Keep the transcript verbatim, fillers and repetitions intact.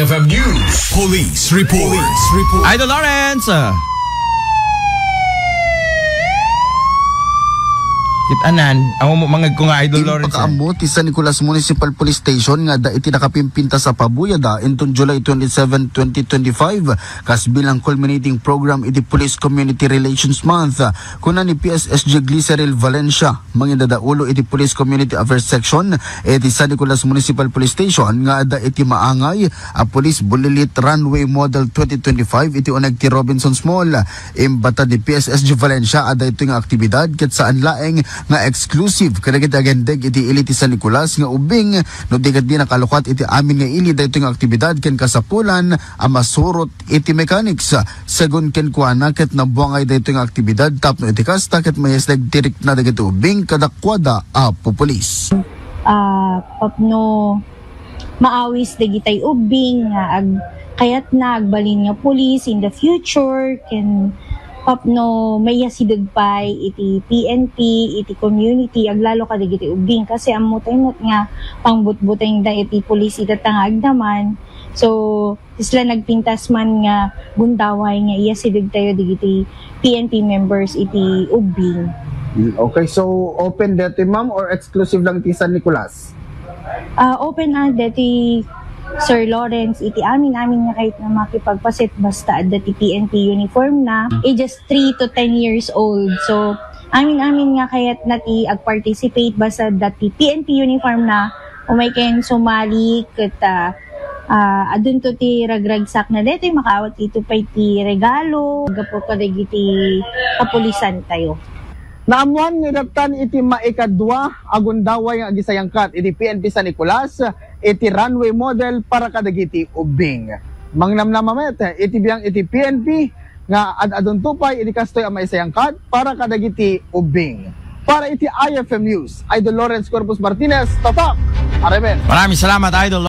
News. Police report. Idol Lawrence! Kitanan, amo mo mangagko nga Idol Lawrence, eh. Impakaammo ti San Nicolas Municipal Police Station nga adda iti nakapimpintas a pabuyada inton July twenty-seven, twenty twenty-five, kas bilang culminating program iti Police Community Relations Month. Kuna ni P S S G Glyceril Valencia, mangidadaulo iti Police Community Affairs Section iti San Nicolas Municipal Police Station nga adda iti maangay a Police Bulilit Runway Model twenty twenty-five iti uneg ti Robinsons Mall. Imbatad ni P S S G Valencia a daytoy nga aktibidad ket saan laeng nga exclusive kadagiti agindeg iti ili ti San Nicolas nga ubbing, no di ket di nakalukat iti amin nga ili daytoy nga aktibidad ken kasapulan a masurot iti mechanics. Segun kenkuana, ket nabuangay daytoy nga aktibidad tapno iti kasta ket mayesdeg ti rikna dagiti ubbing kadakuada a pupulis. Ah, tapno maawis dagitay ubbing nga ag-, kayatna agbalin nga pulis in the future, ken tapno maiyasideg pay iti P N P, iti community, aglalo kadagiti ubbing. Kasi ammo tayo met nga pangbutbutengda iti pulis ita nga agdaman. So, isla nagpintas man nga gundaway nga iyasideg tayo dagiti P N P members iti ubbing. Mm, okay, so open deti, ma'am, or exclusive lang ti San Nicolas? Ah, open na deti, Sir Lawrence, iti amin-amin nga kayatna makipagpaset basta adda ti P N P uniform na, ages three to ten years old. So, amin-amin nga kayatna ti ag-participate basta adda ti P N P uniform na, umay ken sumali ket, ah, ah, adunto ti ragragsakna detoy, makaawat ito pay ti regalo gapu kadagiti kapulisan tayo. Naammuan nga idattan iti maikadua a gundaway nga agisayangkat iti P N P San Nicolas iti runway model para kadagiti ubbing. Mangnamnama met iti biang iti P N P nga ad-adunto pay iti kastoy a maisayangkat para kadagiti ubbing. Para iti I F M News, Idol Lawrence Corpus Martinez, Tatak, Aremen. Maraming salamat, Idol.